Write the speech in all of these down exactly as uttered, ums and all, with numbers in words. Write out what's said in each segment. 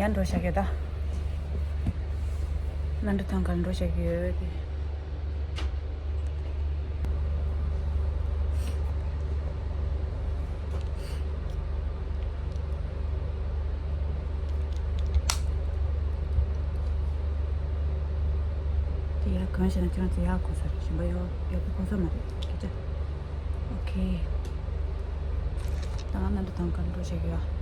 ཡང་འགྲོ་བཞག་གི་ད། གནམ་གྲུ་ཐང་ཁར་འགྲོ་བཞག་གི་ཡོད་དེ། དེ་ཡར་གོན་བྱས་ན་ཁྱེད་རང་ཚོ་ཡར་གོན་ས་རེད། གཞན་པ་ཡོ་ཡོ་གི་གོན་ས་མ་རེད། སྐད་ཆ། ཨོ་ཁེ། ད་ང་གནམ་གྲུ་ཐང་ཁར་འགྲོ་བྱེད་ཀྱི་ཡོད།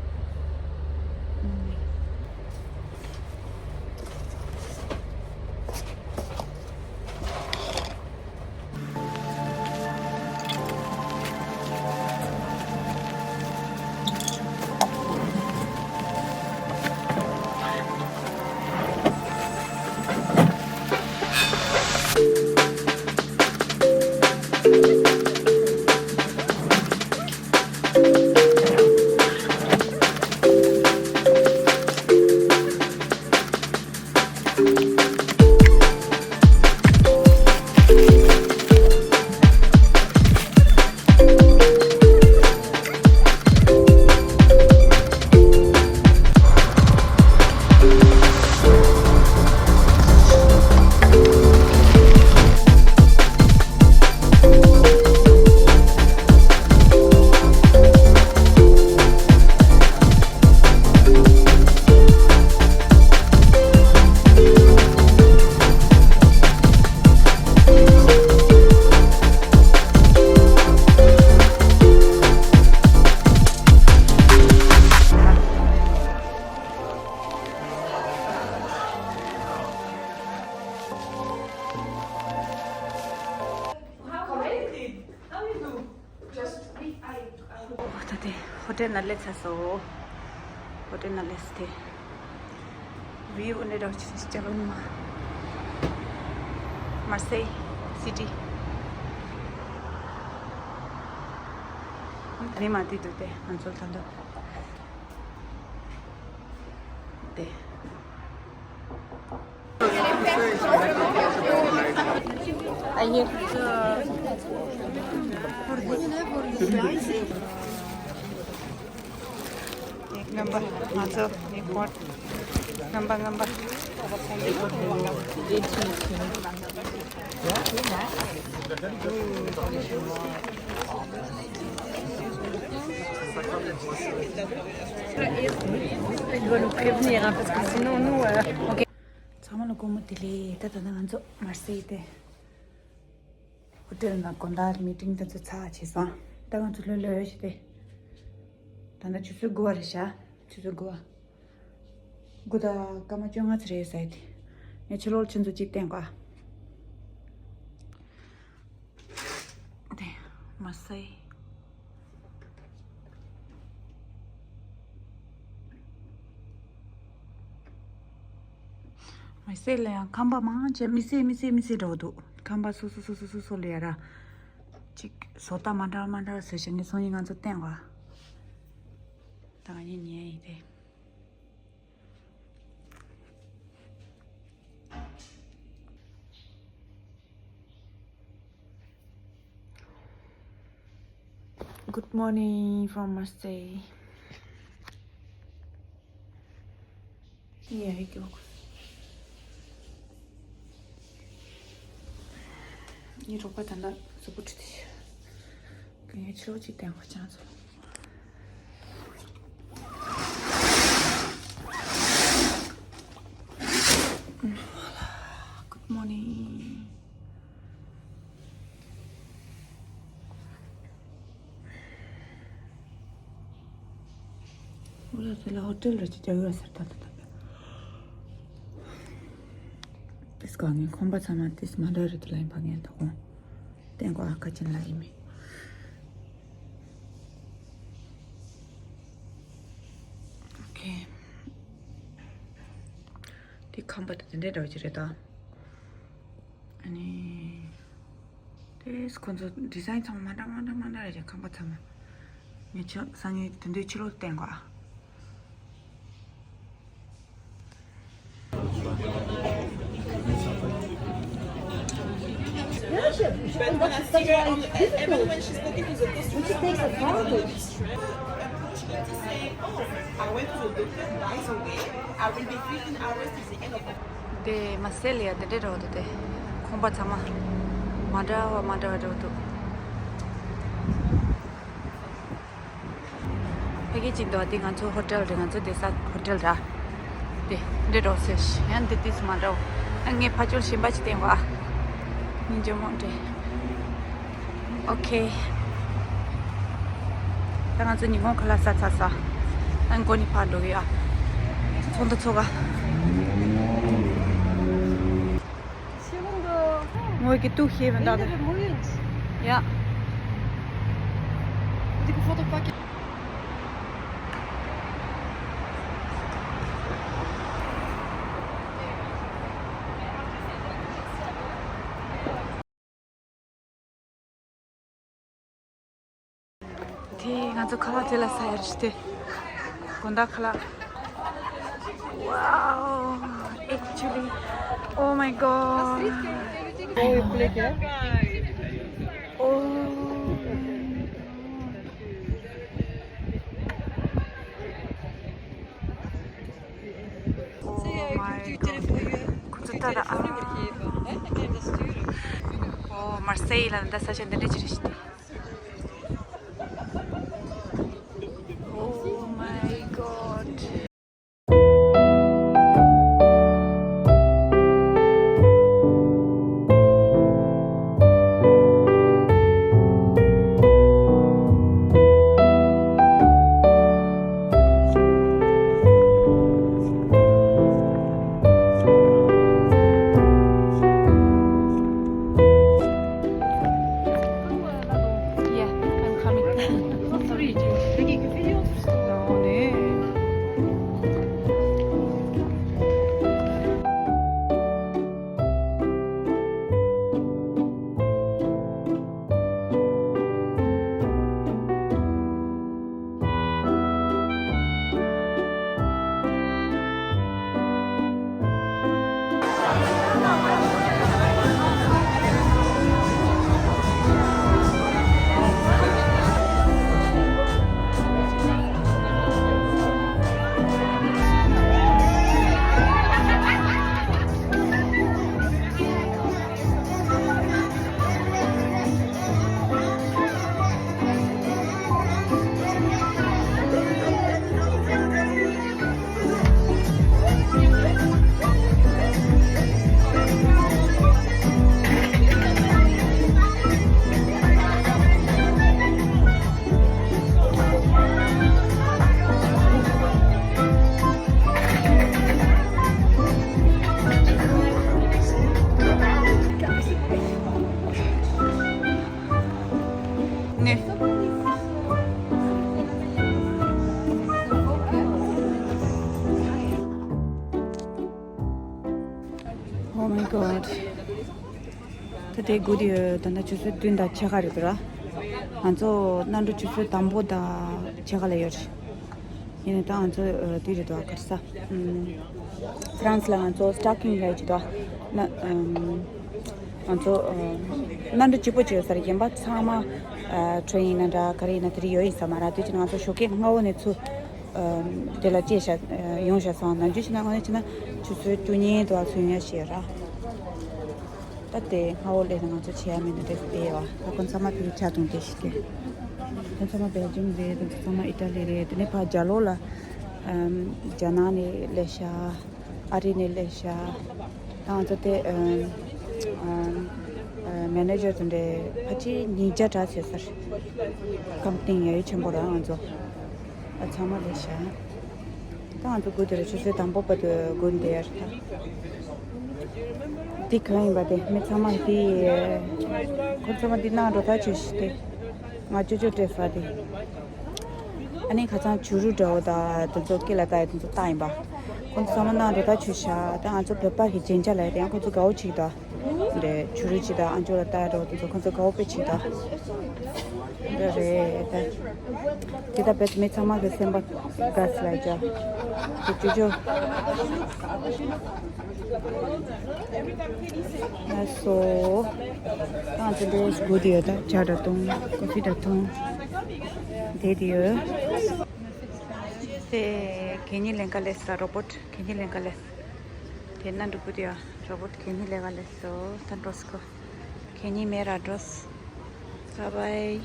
ད་དེ་ཧོ་ཊེལ་ནང་སླེབས་ཚར་སོང་། ཧོ་ཊེལ་ནང་སླེབས་ཏེ། བིའུ་འདི་འདྲ་ཅིག་ཅག་ལོ་ནི་མ། མར་སེ་སི་ཊི། ད་ནི་མ་དེ་འདུག་སྟེ་ང་ཚོ་ད་འདུག་སྟེ། རྔན་པ་ང་ཚོ་ངའི་ཀོཊ། རྔན་པ་རྔན་པ། Il doit nous prévenir, hein, parce que sinon, nous, euh, on gagne. ཚང་མ་ལ་དགོང་མོ་བདེ་ལེགས། ད་ད་ལྟ་ང་ཚོ་མར་སེ་དེ་ཧོ་ཊེལ་ནང་དགོང་དག་མི་ཊིང་དེ་ཚོ་ཚར་བྱས་སོང་། ད་ང་ཚོ་ལྷོད་ལྷོད་བྱས་ཏེ། ད་ལྟ་ཆུ་ཚོད་དགུ་པ་རེད་ཤག་ཆུ་ཚོད་དགུ་པ། དགུ་དང་སྐར་མ་བཅོ་ལྔ་ཙམ་རེད་ཟེར་ཏེ། ངས་ཕྱི་ལོགས་ཁྱེད་ཚོ་གཅིག་བསྟན་གོ། དེ་མར་སེ། མར་སེ་ལ་ཡང་ཁང་པ་མང་ཆེ་མི་སེ་མི་སེ་མི་སེ་འདྲ་བོ་འདུག་ཁང་པ་སོ་སོ་སོ་སོ་སོ་སོ་ལ་ཡ་ར། ཅིག་བཟོ་ལྟ་མ་འདྲ་མ་འདྲ་བཟོས་ཤག་ངས་སང་ཉིན་ང་ཚོ་བསྟན་གོ། ད་ང་གཉིས་ཉལ་ཡིན་ཏེ། Good morning from Marseille. Yeah, I go. ངའི་རོགས་པ་ད་ལྟ་གཟུགས་པོ་བཀྲུས་ཏེ། ངས་ཕྱི་ལོགས་ཅིག་བསྟན་གོ་ཅང་ཚོ། Good morning. འོ་ལ་དེ་ལ་ཧོ་ཊེལ་རེ་ཅིག་རྒྱག་ཡོད་ཟེར་ད་ད་ད། དེས་ཀ་ངའི་ཁང་པ་ཚང་མ་དེས་མ་འདྲ་རེད་དེ་ལ་ཡིན་པ་ངས་ད་གོང་བསྟན་གོ་ཨ་ཁ་ཅན་ལ་ཡིན་མིན། ཨོ་ཁེ། དེ་ཁང་པ་དེ་དེ་འདྲའི་འདྲ་བ་ཅིག་རེད་ད། ཨ་ནི། ཁོ་ཚོ་ཌི་ཛའིན་ཚང་མ་མ་འདྲ་མ་འདྲ་མ་འདྲ་རེད་ཅེས། ཁང་པ་ཚང་མ། ངས་ཆ་སང་ཉིན་དེ་འདྲའི་ཕྱི་ལོགས་བསྟན་གོ། But when I see her, everyone she's talking to the customer, she takes advantage. She say, "Oh, I went to the doctor, by the way, I will be fifteen hours." དེ་མ་སེ་ལ་ཡ་དེ་འདྲ་རེད་དེ། ཁང་པ་ཚང་མ་མ་འདྲ་བ་མ་འདྲ་བ་འགྲོ་འདུག་ཕ་གི་གཅིག་འདུག་དེ་ང་ཚོ་ཧོ་ཊེལ་རེད། ང་ཚོ་བསྡད་ས་ཧོ་ཊེལ་ར། དེ་འདྲ་རོ་སེ་ཡང་འདི་དུས་སུ་མ་འདྲ་བ། ཨ་ངས་ཕ་ཆོལ་གཞན་པ་ཅིག་བསྟན་གོ་ཨ། སྙིང་རྗེ་མོ་འདྲ། ཨོ་ཁེ། ད་ང་ཚོ་ཉིན་གུང་ཁ་ལག་ཟ་ཚར་ས། ཨ་མགོ་ནི་ཕར་འགྲོ་གི་ཨ། ཚོགས་འདུ་ཚོགས་ག་ངོས་ཀྱི་ཏུ་ཤེས་མི་འདུག་ཡ། དེ་ང་ཚོ་ཁ་ལག་དེ་ལ་ཟ་ཡ་རེད་དེ། དགོང་དག་ཁ་ལག Wow, actually, oh my god. Oh. Oh my god. ཁོ་ཚོ་ལྟ་ད་ཨ། ཨོ་མར་སེ་ལ་འདི་ས་ཆ་འདི་འདྲ་ཅིག་རེད་ཤག Oh my god. Yeah, I'm coming. Sorry, Jim. Peggy, can you stop? Oh my god. ད་དེ་གུ་དེ་ད་ལྟ་ཆུ་ཚོད་བདུན་དང་ཕྱེད་ཀ་རེད་འདུག་ར། ང་ཚོ་གནམ་གྲུ་ཆུ་ཚོད་དང་པོ་དང་ཕྱེད་ཀ་ལ་ཡོད་རེད། ཡིན་ནའི་ད་ང་ཚོ་དེ་རེད་འདུག་ག་རེ་ཟ། ཧྥ་རན་སི་ལ་ང་ཚོ་སི་ཊ་ཀིང་ལབ་ཀྱི་འདུག་ན་ང་ཚོ་གནམ་གྲུ་གཅིག་པོ་གཅིག་ཡོད་ས་རེད། གཞན་པ་ཚང་མ་ཊེ་རེན་ཡིན་ན་འདྲ་ག་རེ་ཡིན་ན་དེ་རིགས་ཡོད་ཡིན་ས་མ་རེད། དེ་ཕྱིན་ང་ཚོ་ཞོགས་ཀས་སྔ་བོ་ནས་ཚུར་དེ་ལ་སྐྱེལ་བཞག་ཡོང་བཞག་སོང་། ནམ་རྒྱུན་བྱས་ན་དངོས་གནས་བྱས་ན་ཆུ་ཚོད་བཅུ་གཉིས་དུ་བ་ཚུར་ཡོང་ཡ་ཞིག་ཡོད་ར། ད་དེ་སྔ་བོ་ལས་ནས་ང་ཚོ་བྱེད་ཡ་མེད་ན་དེ་བསྡད་ཡོད་བ། ད་ཁོང་ཚང་མ་དེ་ཆ་བཏང་དེ་ཞིག་སྟེ། ཁོང་ཚང་མ་སྦེལ་ཇམ་རེད། དེ་ཚོ་ཚང་མ་ཨི་ཊ་ལི་རེད། དེ་ནས་ཕར་རྒྱ་ལོགས་ལ་ཨམ་རྒྱ་ནག་ནས་སླེབས་ཤག་ཨ་རི་ནས་སླེབས་ཤག་ད་ང་ཚོ་དེ་ཨམ་ཨམ་ཨ་མེ་ནེ་ཇར་དེ་འདྲས་ཕལ་ཆེར་ཉིས་བརྒྱ་གྲགས་ཚོད་ས་རེད། ཀམ་པ་ནི་ཡ་ཡོད་ཆེན་པོ་ར། ང་ཚོ་ཨ་ཚང་མ་སླེབས་ཤག་ད་ང་ཚོ་སྒུག་དེ་ར་ཆུ་ཚོད་དང་པོ་བར་དུ་སྒུག་བསྡད་ཡ་རེད་ད། འདི་གང་ཡིན་པ་དེ་མི་ཚང་མ་འདི་ཁོ་ཚང་མ་འདི་ནང་འགྲོ་ཐག་ཆོད་ཤི་སྟེ། ང་ཅོ་ཅོ་སྤྲད་ས་དེ། ཨ་ནི་ཁ་སང་བྱུ་རུ་འདྲ་བོ་དང་དེ་ཚོ་སྐེ་ལ་བཏགས་ཡ་དེ་ཚོ་བཏགས་ཡིན་པ། ཁོ་ཚོ་ཚང་མ་ནང་འགྲོ་ཐག་ཆོད་ཤག་ད་ང་ཚོ་བོད་པ་གི་རྒྱན་ཆ་ལ་ཡ་དེ་ཡང་ཁོ་ཚོ་དགའ་བོ་བྱེད་ཀྱི་འདུག་འདི་ཆུ་རུ་ཅི་ད་ཨང་ཅོ་ལ་ལྟ་རོགས་དེ་ཚོ་ཁོང་ཚོ་དགའ་བོ་དཔེ་ཅི་ད། འདི་རེད་ད། དེ་ད་བེད་མི་ཚང་མ་གི་སེམས་པ་དགའ་སི་ལ་ཅ། དེ་ཅུ་ཅུ། ལགས་སོ། ང་ཚོ་འདི་སྒུག་དེ་ཡོད་ད། ཇ་འདྲ་འཐུང་། ཀོ་ཧྥི་འདྲ་འཐུང་། དེ་དེ་ཡོད། དེ་གད་སྙིགས་ལེན་ག་ལས་ས། རོ་བོཊ་གད་སྙིགས་ལེན་ག་ལས། དེ་ན་འགྲོ་གི་དེ་ཡོད། རོ་བོཊ་གད་སྙིགས་ལེན་ག་ལས་སོ། ད་འགྲོ་སི་ཁོ། གད་སྙིགས་མེད་ར་འགྲོ་སི། Bye bye.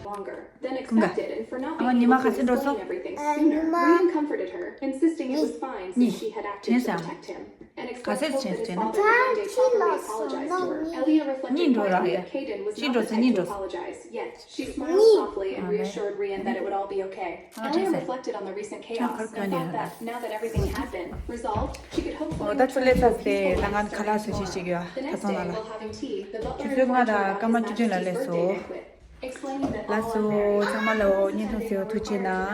Longer than expected, and for not ཨ་མ་being ཉི་མ་able ག་to ཚོད་འགྲོ་སོང་། Explain everything sooner. Brian comforted her, insisting it was fine since she had acted to protect him. And expressed hope that his father would one day properly apologize to her. Elia reflected quietly that Kaden was not the type to apologize. Yet, she smiled softly and reassured Rian that it would all be okay. Elia reflected on the recent chaos and thought that, now that everything had been resolved, she could hope for a return to a peaceful life starting tomorrow. The next day, while having tea, the butler informed her about his Majesty's birthday banquet. Explaining that all unmarried men are able to attend them,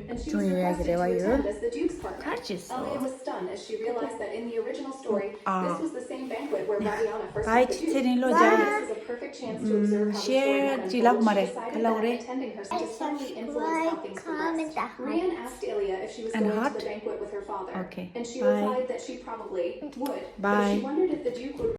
and she was requested to attend as the Duke's partner. Elia was stunned as she realized that in the original story, this was the same banquet where Raviana first met the Duke. This is a perfect chance to observe how the story went unfold. She decided that attending her to subtly influence how things progressed. Rian asked Elia if she was going to the banquet with her father, and she replied that she probably would, but she wondered if the Duke would